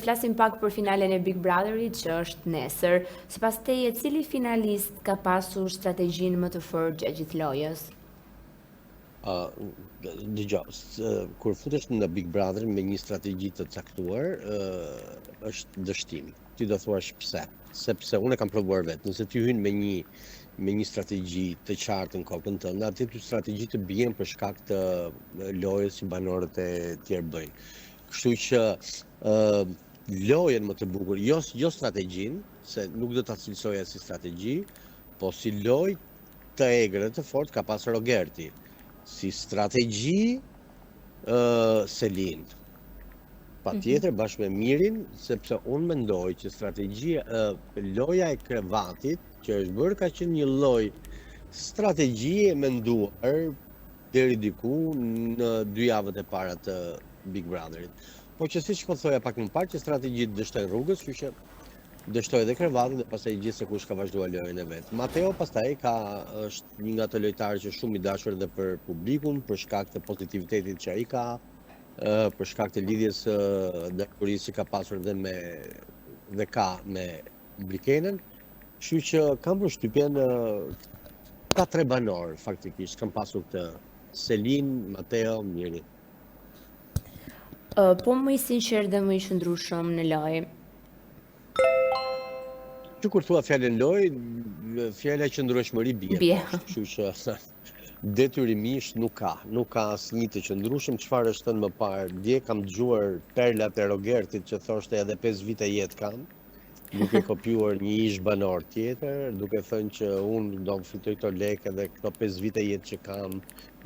Flasim pak për finalen e Big Brotherit që është nesër. Sipas teje, cili finalist ka pasur strategjinë më të fortë gjatë gjithë lojës? Uh, dëgjo, kur futesh në Big Brother me një strategji të caktuar, uh, është dështim. Ti do thuash pse? Sepse unë e kam provuar vetë. Nëse ti hyn me një me një strategji të qartë në kokën tënde, aty ty strategji të bien për shkak të lojës që banorët e tjerë bëjnë. Kështu që ë lojën më të bukur, jo jo strategjinë, se nuk do ta cilësoja si strategji, po si lojë të egër dhe të fortë ka pas Rogerti. Si strategji ë Selin. Patjetër bashkë me Mirin, sepse unë mendoj që strategjia ë loja e krevatit që është bërë ka qenë një lloj strategjie e menduar deri diku në dy javët e para të Big Brotherit. Po që siç po thoja pak më parë që strategjitë dështojnë rrugës, kështu që dështoi edhe krevati dhe pastaj gjithsekush ka vazhduar lojën e vet. Mateo pastaj ka është një nga ato lojtarë që shumë i dashur edhe për publikun, për shkak të pozitivitetit që ai ka, për shkak të lidhjes së dashurisë që ka pasur dhe me dhe ka me Brikenën. Kështu që kam përshtypjen këta tre banorë faktikisht kanë pasur këtë Selin, Mateo, Miri. Po më i sinqertë dhe më i qëndrueshëm në lojë. Që kur thua fjalën lojë, fjala qëndrueshmëri bie. Bie. Kështu që detyrimisht nuk ka, nuk ka asnjë të qëndrueshëm, çfarë është thënë më parë. Dje kam dëgjuar perlat e Rogertit që thoshte edhe 5 vite jetë kam, duke kopjuar një ish banor tjetër, duke thënë që unë do të fitoj këto lekë edhe këto 5 vite jetë që kam,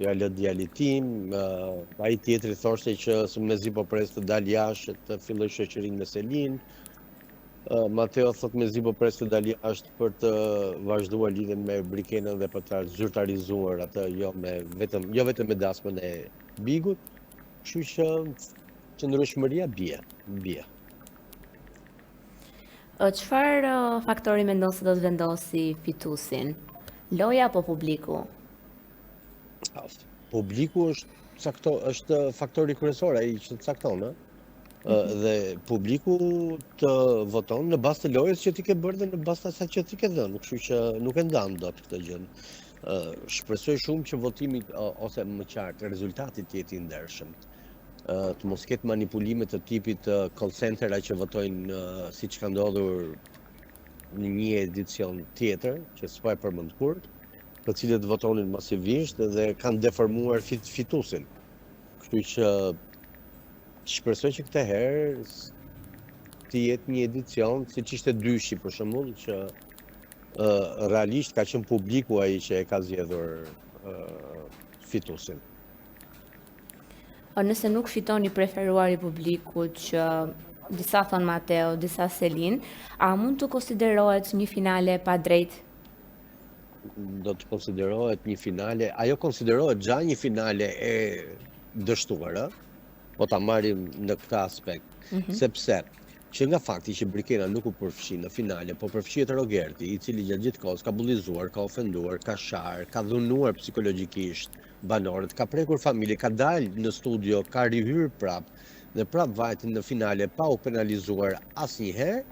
ja lë djalit tim, uh, ai tjetri thoshte që se mezi po pres të dal jashtë të filloj shoqërinë me Selin. Uh, Mateo thot mezi po pres të dal jashtë për të vazhduar lidhjen me Brikenën dhe për ta zyrtarizuar atë jo me vetëm jo vetëm me dasmën e Bigut. Kështu që qëndrueshmëria bie, bie. Çfarë faktori mendon se do të vendosi fituesin? Loja apo publiku? Publiku është cakto, është faktori kryesor ai që cakton, ë? Mhm. Dhe publiku të voton në bazë të lojës që ti ke bërë dhe në bazë të asaj që ti ke dhënë, kështu që nuk e ndan dot këtë gjë. Shpresoj shumë që votimi ose më qartë rezultati të jetë i ndershëm. Të mos ketë manipulime të tipit call centera që votojnë siç ka ndodhur në një edicion tjetër, që s'po e përmend kurrë, të cilët votonin masivisht dhe kanë deformuar fit fituesin. Kështu që shpresoj që këtë herë të jetë një edicion, siç ishte dyshi për shembull, që uh, realisht ka qenë publiku ai që e ka zgjedhur uh, fituesin. O nëse nuk fiton i preferuari i publikut që disa thonë Mateo, disa Selin, a mund të konsiderohet një finale e padrejtë? Do të konsiderohet një finale, ajo konsiderohet xha një finale e dështuar, ë? Po ta marrim në këtë aspekt, mm -hmm. sepse që nga fakti që Brikena nuk u përfshi në finale, po përfshihet Rogerti, i cili gjatë gjithë kohës ka bullizuar, ka ofenduar, ka sharë, ka dhunuar psikologjikisht banorët, ka prekur familje, ka dalë në studio, ka rihyrë prap dhe prap vajti në finale pa u penalizuar asnjëherë,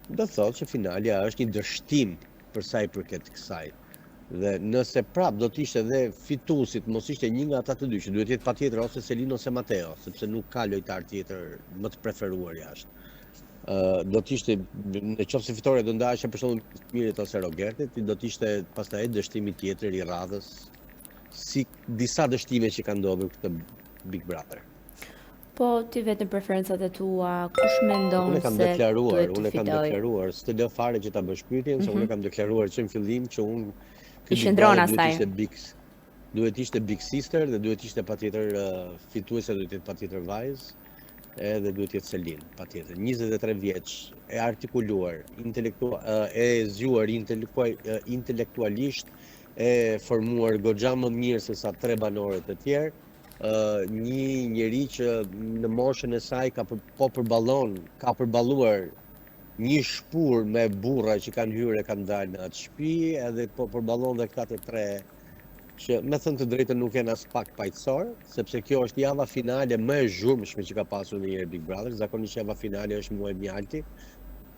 do të thotë që finalja është një dështim për sa i përket kësaj. Dhe nëse prap do të ishte dhe fituesi të mos ishte një nga ata të dy, që duhet të jetë patjetër ose Selin ose Mateo, sepse nuk ka lojtar tjetër më të preferuar jashtë. Ë do të ishte në qoftë se fitorja do ndaheshe për shembull Mirit ose Rogertit, do të ishte pastaj dështimi tjetër i radhës si disa dështime që kanë ndodhur këtë Big Brother. Po ti vetë në preferencat e tua, kush mendon unë kam se deklaruar, duhet të unë e kam deklaruar, s'të lë fare që ta bësh pyetjen, mm -hmm. se unë e mhm. kam deklaruar që në fillim që unë ky Big Brother duhet të ishte Big duhet të ishte Big Sister dhe duhet të ishte patjetër uh, fituese duhet të jetë patjetër vajzë edhe duhet të jetë Selin, patjetër. 23 vjeç, e artikuluar, intelektual, e zgjuar intelektual, intelektualisht, e formuar goxha më mirë se sa tre banorët e tjerë, një njeri që në moshën e saj ka për, po përballon, ka përballuar një shpurë me burra që kanë hyrë e kanë dalë në atë shtëpi, edhe po përballon dhe këta të tre Që me thënë të drejtën nuk janë aspak paqësor, sepse kjo është java finale më e zhurmshme që ka pasur ndonjëherë Big Brother. Zakonisht java finale është muaj mjalti,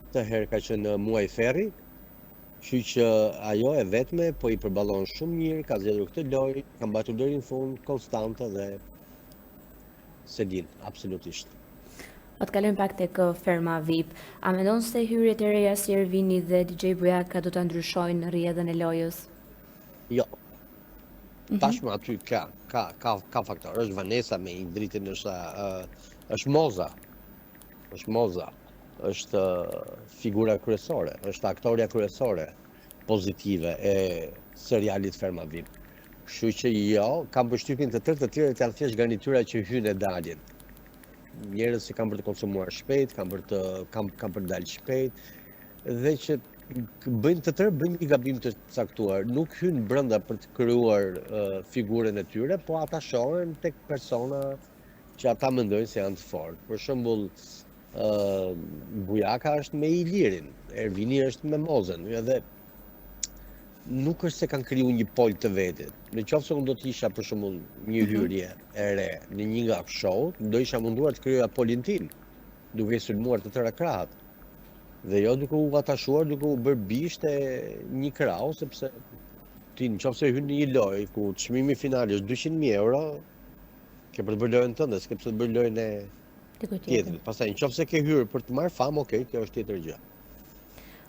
këtë herë ka qenë muaj ferri, kështu që ajo e vetme po i përballon shumë mirë, ka zgjedhur këtë lojë, ka mbajtur deri në fund konstante dhe Selin, absolutisht. Po të kalojmë pak tek ferma VIP. A mendon se hyrjet e reja si Ervini dhe DJ Bujaka do ta ndryshojnë rrjedhën e lojës? Jo. Mhm. Tashmë aty ka ka ka ka faktor. Është Vanessa me Indritin, është uh, është Moza. Është Moza. Është figura kryesore, është aktorja kryesore pozitive e serialit Ferma VIP. Kështu që jo, kam përshtypjen të tërë të tjerët janë thjesht garnityra që hyjnë e dalin. Njerëz që kanë për të konsumuar shpejt, kanë për të kanë kanë për të dalë shpejt dhe që bëjnë të tërë bëjnë një gabim të caktuar, nuk hyjnë brenda për të krijuar uh, figurën e tyre, po atashohen tek persona që ata mendojnë se janë të fortë. Për shembull, uh, Bujaka është me Ilirin, Ervini është me Mozen, edhe nuk është se kanë kriju një pol të vetit. Në qoftë se unë do të isha për shembull një mhm. hyrje e re në një nga show, do isha munduar të krijoja polin tim, duke i sulmuar të tëra krahët. Dhe jo duke u atashuar, duke u bërë bisht e një krahu, sepse ti në qoftë se hyn në një lojë ku çmimi final është 200.000 euro, ke për të bërë lojën tënde, s'ke pse të bësh lojën e tjetrit. Pastaj në qoftë se ke hyrë për të marrë famë, okay, kjo është tjetër gjë.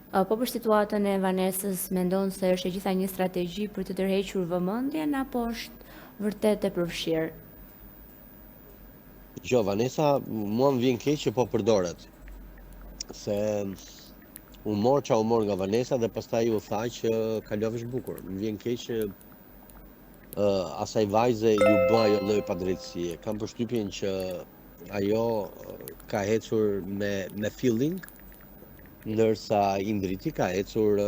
Po për situatën e Vanesës, mendon se është e gjitha një strategji për të tërhequr vëmendjen apo është vërtet e përfshirë? Jo, Vanesa, mua më vjen keq që po përdoret. Se u mor ça u mor nga Vanesa dhe pastaj u tha që kalofsh bukur. Më vjen keq që uh, asaj vajze iu bë ajo lloj padrejtësie. Kam përshtypjen që ajo ka ecur me me feeling, ndërsa Indriti ka ecur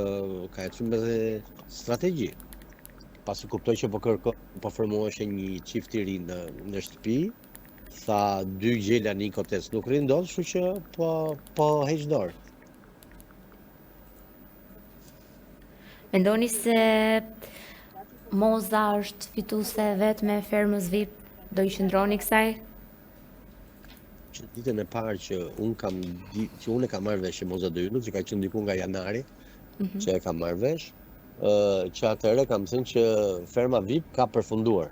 ka ecur me strategji. Pasi kuptoi që po kërko po formoheshe një çift i ri në në shtëpi, tha dy gjela në një kotec nuk rrinë dot, kështu që po po heq dorë. Mendoni se Moza është fituese e vetme e fermës VIP, do i qëndroni kësaj? Që ditën e parë që unë kam di, që unë e kam marrë vesh që Moza do hyjë, që ka qenë diku nga janari, mm -hmm. që e kam marrë vesh, ë që atëherë kam thënë që ferma VIP ka përfunduar.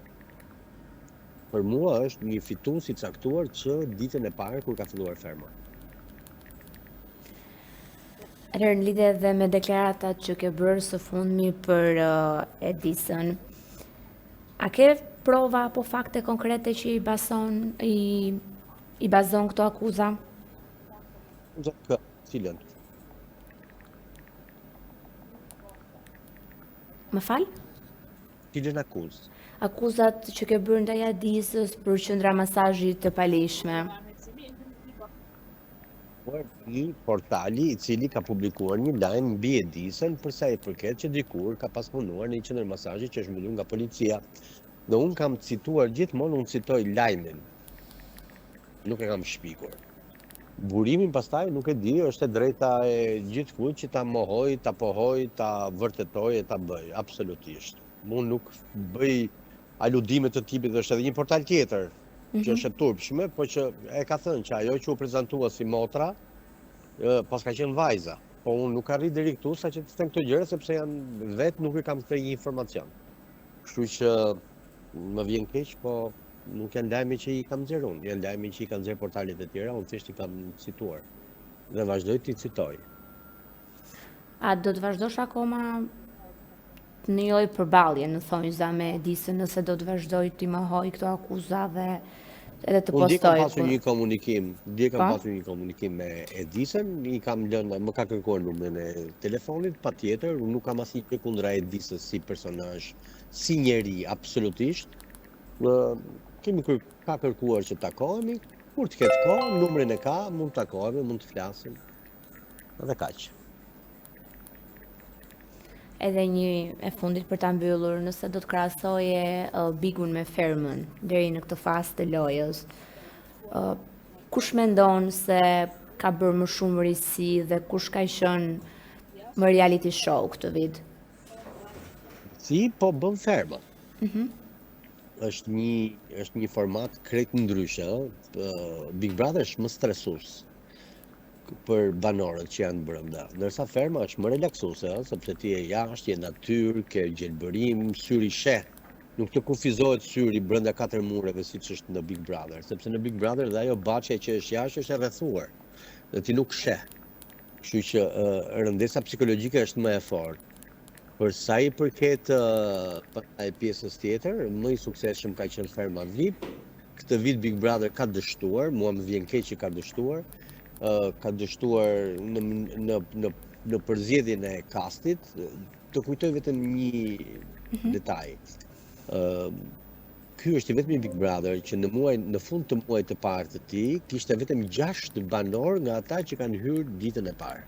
Për mua është një fitues i caktuar që ditën e parë kur ka filluar ferma. Atëherë në lidhje edhe me deklaratat që ke bërë së fundmi për uh, Edisën, a ke prova apo fakte konkrete që i bason i i bazon këto akuza? Kë, cilën? Më fal? Cilën akuzë? Akuzat që ke bërë ndaj Edisës për qendra masazhi të paligjshme. Një portali i cili ka publikuar një lajm mbi Edisën për sa i përket që dikur ka pas punuar në një qendër masazhi që është mbyllur nga policia. Dhe unë kam cituar gjithmonë, unë citoj lajmin. Nuk e kam shpikur. Burimin pastaj nuk e di, është e drejta e gjithkujt që ta mohojë, ta pohojë, ta vërtetojë e ta bëjë, absolutisht. Unë nuk bëj aludime të tipit, është edhe një portal tjetër, mm -hmm. që është e turpshme, po që e ka thënë që ajo që u prezantua si motra, paska qenë vajza. Po unë nuk arrij deri këtu sa që të them këto gjëra sepse janë vetë nuk e kam këtë një informacion. Kështu që më vjen keq, po nuk janë lajme që i kam nxjerrë unë, janë lajme që i kanë nxjerrë portalet e tjera, unë thjesht i kam cituar dhe vazhdoj t'i citoj. A do të vazhdosh akoma në një lloj përballje në thonjëza me Edisën nëse do të vazhdojë t'i mohojë këto akuza dhe edhe të postojë. Unë dje kam pasur një komunikim, dje kam po? pasur një komunikim me Edisën, i kam lënë, më ka kërkuar numrin e telefonit, patjetër, unë nuk kam asnjë gjë kundra Edisës si personazh, si njeri, absolutisht. Ë kemi kër, ka kërkuar që takohemi, kur të ketë kohë, numrin e ka, mund të takohemi, mund të flasim. Dhe kaq. Edhe një e fundit për ta mbyllur, nëse do të krahasoje uh, Bigun me Fermën deri në këtë fazë të lojës, uh, kush mendon se ka bërë më shumë risi dhe kush ka qenë më reality show këtë vit? Si po bën Ferma. Mm Është një është një format krejt ndryshe, ë. Big Brother është më stresues për banorët që janë brenda, ndërsa ferma është më relaksuese, ë, sepse ti je jashtë, je në natyrë, ke gjelbërim, syri sheh. Nuk të kufizohet syri brenda katër mureve siç është në Big Brother, sepse në Big Brother dhe ajo bahçja që është jashtë është e rrethuar dhe ti nuk sheh. Kështu që rëndesa psikologjike është më e fortë. Për sa i përket pastaj pjesës tjetër, më i suksesshëm ka qenë Ferma VIP. Këtë vit Big Brother ka dështuar, mua më vjen keq që ka dështuar. Ka dështuar në në në në përzgjedhjen e kastit. Të kujtoj vetëm një mm -hmm. detaj. Ë Ky është i vetmi Big Brother që në muaj në fund të muajit të parë të tij kishte vetëm 6 banorë nga ata që kanë hyrë ditën e parë.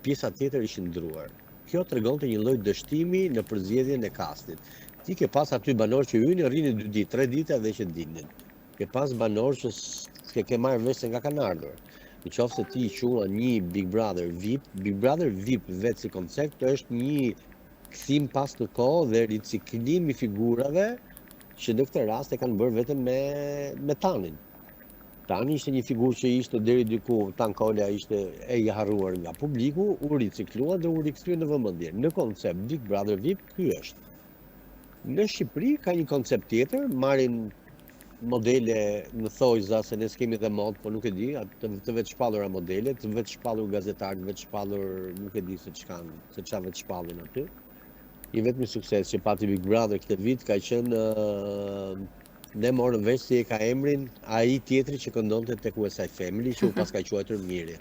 Pjesa tjetër ishin ndërruar. Kjo tregonte një lloj dështimi në përzgjedhjen e kastit. Ti ke pas aty banorë që hynin, rrinin 2 ditë, 3 ditë dhe që dilnin. Ke pas banorë që s'ke ke marrë vesh se nga kanë ardhur. Në qoftë se ti i quan një Big Brother VIP, Big Brother VIP vetë si koncept është një kthim pas në kohë dhe riciklim i figurave që në këtë rast e kanë bërë vetëm me me Tanin. Tani ishte një figurë që ishte deri diku, Tan Kolja ishte e i harruar nga publiku, u riciklua dhe u rikthye në vëmendje. Në koncept Big Brother VIP ky është. Në Shqipëri ka një koncept tjetër, marrin modele në thojza, se ne s'kemi dhe modë, po nuk e di, të, të vetëshpallura modele, të vetëshpallur gazetarë, të vetëshpallur, nuk e di se ç'kanë, se ça vetëshpallin aty. I vetmi sukses që pati Big Brother këtë vit ka qenë ne morëm vesh si e ka emrin ai tjetri që këndonte tek West Side Family që u paska quajtur Miri.